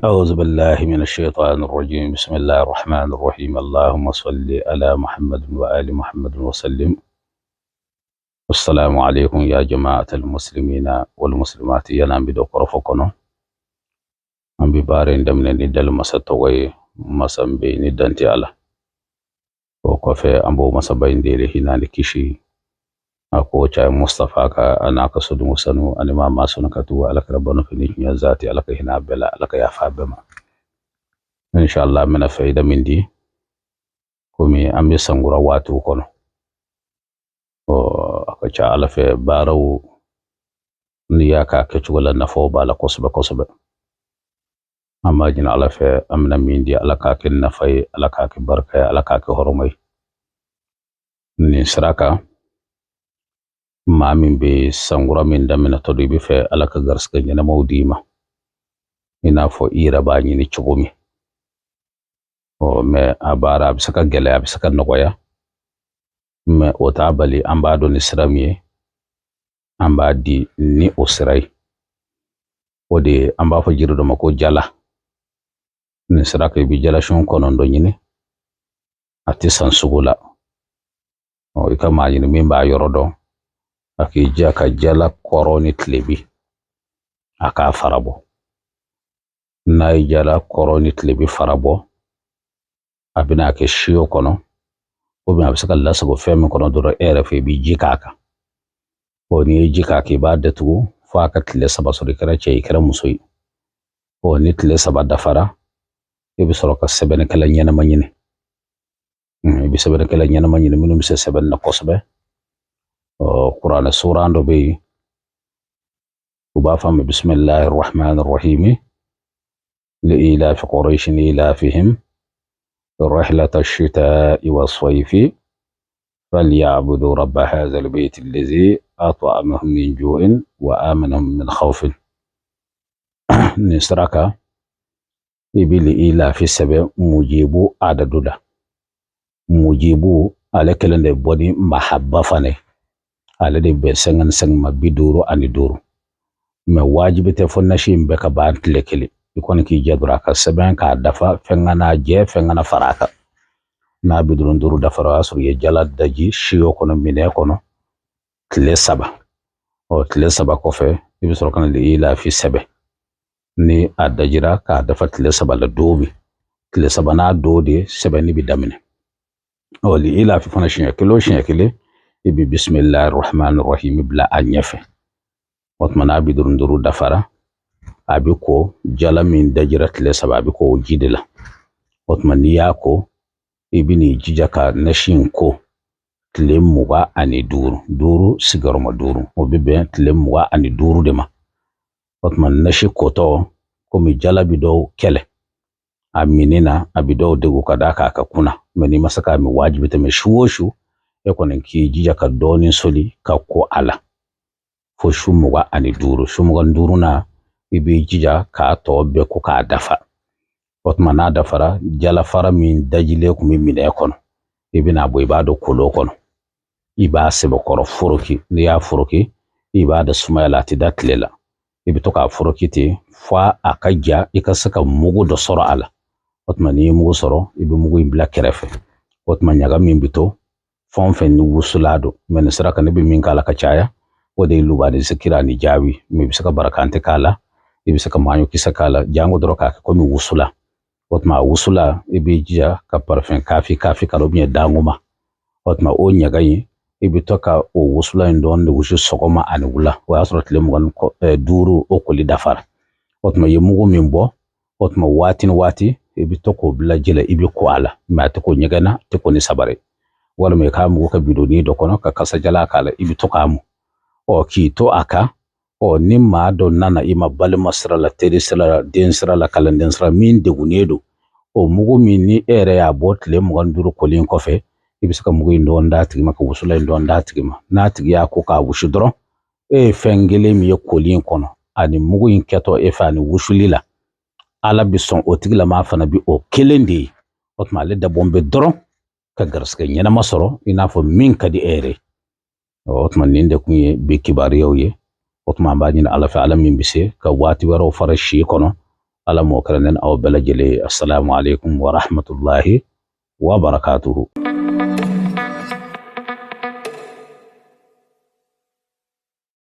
أعوذ بالله من الشيطان الرجيم. بسم الله الرحمن الرحيم. اللهم صل على محمد وآل محمد وسلم. السلام عليكم يا جماعة المسلمين والمسلمات. ينام بدو قرفكم an bi baara in daminɛ ni dali masa tɔgɔ ye, masa min bɛ yen ni dan tɛ a la. O kɔfɛ, an b'o masaba in deli hinɛ ni kisi a k'o caya Mustafa ka, a n'a ka sodenw sanu ani maa maa sɔnna ka tugu Ala kɛra bano fɛ ni tiɲɛ zati. Ala ka hinɛ a bɛɛ la, Ala ka yafa a bɛɛ ma. Inshallah, an bɛna fayida min di, komi an bɛ sankura waatiw kɔnɔ, ɔ a ka ca Ala fɛ, baaraw n'i y'a k'a kɛcogo la, nafaw b'a la kosɛbɛ kosɛbɛ. An b'a ɲini Ala fɛ, an bɛna min di, Ala k'a kɛ nafa ye, Ala k'a kɛ barika ye, Ala k'a kɛ hɔrɔma ye. Nin sira kan, maa min bɛ sankura min daminɛtɔ don, i bɛ fɛ Ala ka garisigɛ ɲɛnamaw d'i ma i n'a fɔ i yɛrɛ b'a ɲini cogo min. Ɔ mɛ a baara a bɛ se ka gɛlɛya, a bɛ se ka nɔgɔya, mɛ o t'a bali an b'a dɔn ni sira min ye, an b'a di ni o sira ye. O de ye an b'a fɔ jiri dɔ ma ko jala. Nin sira kan, i bɛ jalasun 9 ɲini, a tɛ san sugu la. Ɔ i ka maa ɲini min b'a yɔrɔ dɔn, a k'i jija ka jala kɔrɔ ni tilebi, a k'a fara bɔ. N'a ye jala kɔrɔ ni tilebi fara bɔ, a bɛna kɛ siyo kɔnɔ, a bɛ se ka lasago fɛn min kɔnɔ dɔrɔn, e yɛrɛ fɛ, i bɛ ji k'a kan. Ɔ n'i ye ji k'a kan, i b'a datugu fo a ka tile 3 sɔrɔ. I kɛra cɛ ye, i kɛra muso ye. Ɔ ni tile 3 dafara, i bɛ sɔrɔ ka sɛbɛnnikɛla ɲɛnama ɲini. I bɛ sɛbɛnnikɛla ɲɛnama ɲini minnu bɛ se sɛbɛnni na kosɛbɛ. Ɔ kuranɛ suran dɔ bɛ yen, u b'a fɔ a ma bisimilahi rahman rahim li'ilafi quraishin ilafihim رحلة الشتاء والصيف فليعبدوا رب هذا البيت الذي أطعمهم من جوع وآمنهم من خوف. Nin sira kan, i bɛ li'ilafi sɛbɛn mujibu adadu la. Mujibu ale kelen de bɔ ni mahaba fana ye, ale de bɛ 55 ma, 55. Mɛ wajibi tɛ fo nasi in bɛɛ ka ban tile kelen. I kɔni k'i jɛ dɔrɔn a ka sɛbɛn k'a dafa, fɛn kana jɛ, fɛn kana fara a kan. N'a 55 dafara, o y'a sɔrɔ i ye jala daji siyo kɔnɔ, minɛ kɔnɔ, tile 3. Ɔ tile 3 kɔfɛ, i bɛ sɔrɔ ka na li'ilafi sɛbɛn. Ni a dajira k'a dafa tile 3 la don min, tile 3 n'a don de sɛbɛnni bɛ daminɛ. Ɔ li'ilafi fana, siɲɛ kelen o siɲɛ kelen, i bɛ bisimilahi rahman rahim bila a ɲɛfɛ. O tuma n'a 55 dafara, a bɛ ko jala min dajira tile 3, a bɛ ko o ji de la. O tuma n'i y'a ko, i bɛ n'i jija ka nasi in ko tile 25, duuru sigiyɔrɔma duuru, o bɛ bɛn tile 25 de ma. O tuma nasi kotɔ, komi jala bɛ dɔw kɛlɛ a minni na, a bɛ dɔw degun ka d'a kan a ka kunna, mɛ n'i ma se k'a min, wajibi tɛ. Mɛ su o su, e kɔni k'i jija ka dɔɔnin soli ka ko a la fo su 25. Su 25 na, i b'i jija k'a tɔ bɛɛ ko k'a dafa. O tuma n'a dafara, jalafara min dajilen kun bɛ minɛ kɔnɔ, i bɛna bɔ, i b'a don kolon kɔnɔ, i b'a sɛbɛkɔrɔ foroki. N'i y'a foroki, i b'a da sumaya la, a tɛ da tile la. I bɛ to k'a foroki ten fo a ka ja, i ka se ka mugu dɔ sɔrɔ a la. O tuma n'i ye mugu sɔrɔ, i bɛ mugu in bila kɛrɛfɛ. O tuma ɲaga min bɛ to, fɛn o fɛn ni wusulan don, mɛ nin sira kan, ne bɛ min k'a la ka caya, o de ye lubani zikira ani jaabi. Mɛ i bɛ se ka barakante k'a la, i bɛ se ka maɲɔ kisɛ k'a la, jango dɔrɔn k'a kɛ komi wusulan. O tuma a wusulan, i b'i jija ka parfum kafi kafi k'a la, dangoma. O tuma o ɲaga in, i bɛ to ka o wusulan in dɔɔnin de wusu sɔgɔma ani wula. O y'a sɔrɔ tile 25 o koli dafara. O tuma i ye mugu min bɔ, o tuma waati ni waati, i bɛ to k'o bila ji la, i bɛ ko a la, mɛ a tɛ ko ɲɛgɛn na, a tɛ ko ni sabari. Walima i k'a mugu kɛ bidonni dɔ kɔnɔ ka kasajalan k'a la, i bɛ to k'a mu. Ɔ k'i to a kan, ɔ ni maa dɔ nana i ma, balima sira la, teri sira la, den sira la, kalanden sira, min degunnen don, o mugu min ni e yɛrɛ y'a bɔ tile 25 kolen kɔfɛ, i bɛ se ka mugu in dɔɔnin d'a tigi ma, ka wusulan in dɔɔnin d'a tigi ma. N'a tigi y'a ko k'a wusu dɔrɔn, e ye fɛn kelen min ye koli in kɔnɔ ani mugu in kɛtɔ e fɛ ani wusuli la, Ala bɛ sɔn, o tigilamaa fana bɛ o kelen de ye. O tuma ale dabɔn bɛ dɔrɔn ka garisigɛ ɲɛnama sɔrɔ i n'a fɔ min ka di e yɛrɛ ye. O tuma nin de kun ye bi kibaruyaw ye. O tuma an b'a ɲini Ala fɛ, Ala min bɛ se ka waati wɛrɛw fara si kɔnɔ. Ala m'o kɛra ne ni aw bɛɛ lajɛlen ye. Assalamu alaikum wa rahmatullahi wa barakatuhu.